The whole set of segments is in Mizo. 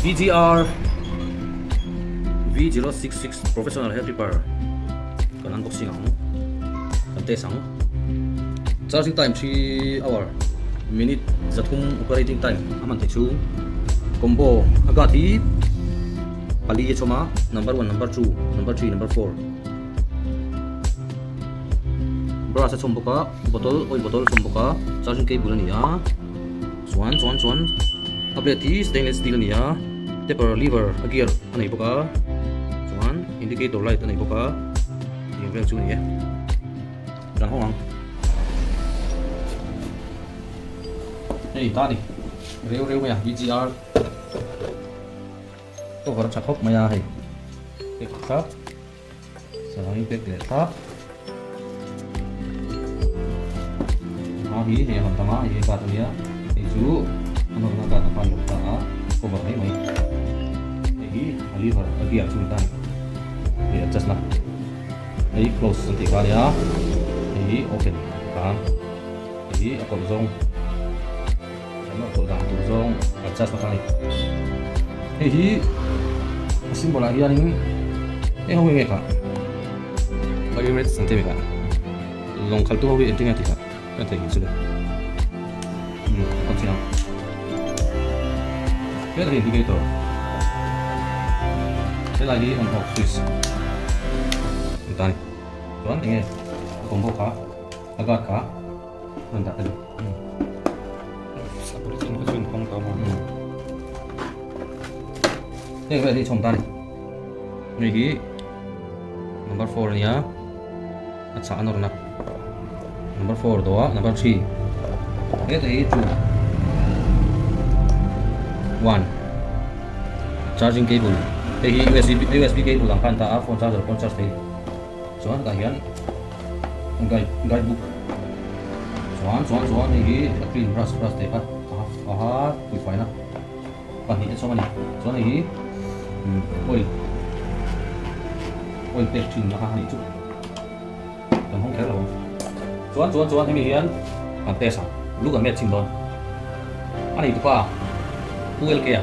VGR V066 Professional Hair Clipper kan unboxing ang kan test ang charging time 3 hour minute zathum operating time a hman theih chu combo a guard hi pali a chhawm a number one number two number three number four brush a chhawm bawk a bottle oil bottle a chhawm bawk a charging cable a ni a. Chuan chuan chuan a blade hi stainless steel a ni a, taper lever a gear a nei bawk a, chuan indicator light a nei bawk a, tiang vel chu a ni e. Kan hawng ang. Hei ta ni reu reu mai a VGR cover a tha khawp mai a hei pack thlap sarang pack leh thlap a hi hei a hawn tam a hei hi card a nia hei chu a nawrna card a khan lo ta a cover mai mai hei hi a lever a gear chu ni ta a ni hei adjust na hei close an tih kha a nia hei hi open kha hei hi a kawlh zawng a nawr kawlh dan tur zawng adjust na kha a ni hei hi a symbol ah hianin hei ho hi nge kha pirates an ti a mi kha lawng khalh tu ho hi engtin nge a tih kha ka theihnghilh chu le umm a kawt chiang helai hi indicator helai hi on off switch ni ta a ni chuan enge a combo kha a guard kha a rawn dah ta ni. Heng vel hi chhawm ta a ni hei hi number four a nia a chhah a nawrna number four dawh a number three heta hi two one charging cable hei hi usb usb cable ang khan ta a phone charger pawh charge thei chuan hetah hian guide guide book chuan chuan chuan hei hi a clean brush brush te kha a ha puifaina pahnih a chawm a ni chuan hei hi oil oil pek thin na kha a nih chu kan hawng kher lo ang chuan chuan chuan hemi hian kan test ang lu kan met chhin dawn a nei tupa pu LK a.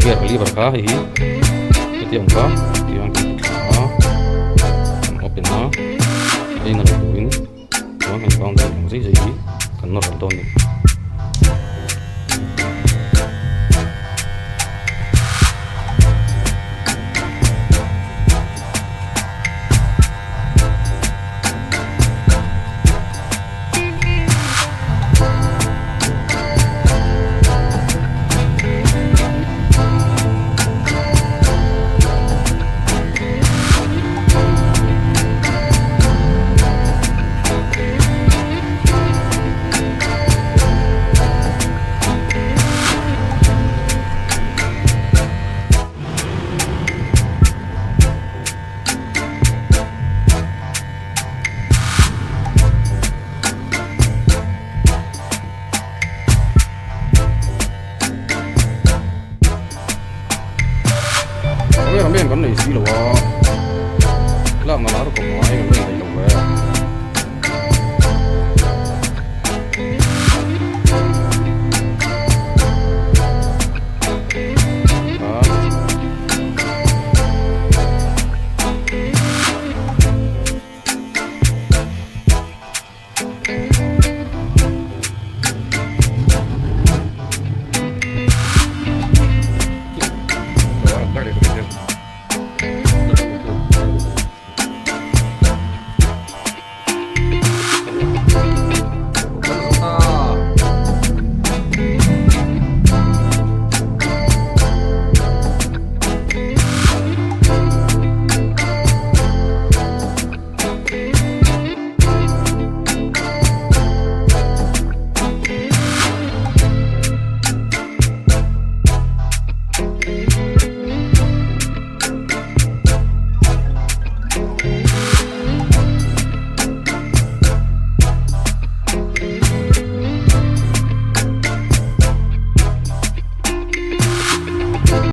Gear lever kha hei hi heti ang kha tiang kan ti thla a kan open a a in a lo turin chuan kan boundary ang zai zai hi kan nawr ral dawn a ni. em kan nei si lo a, lak na lar kawp ngai kan.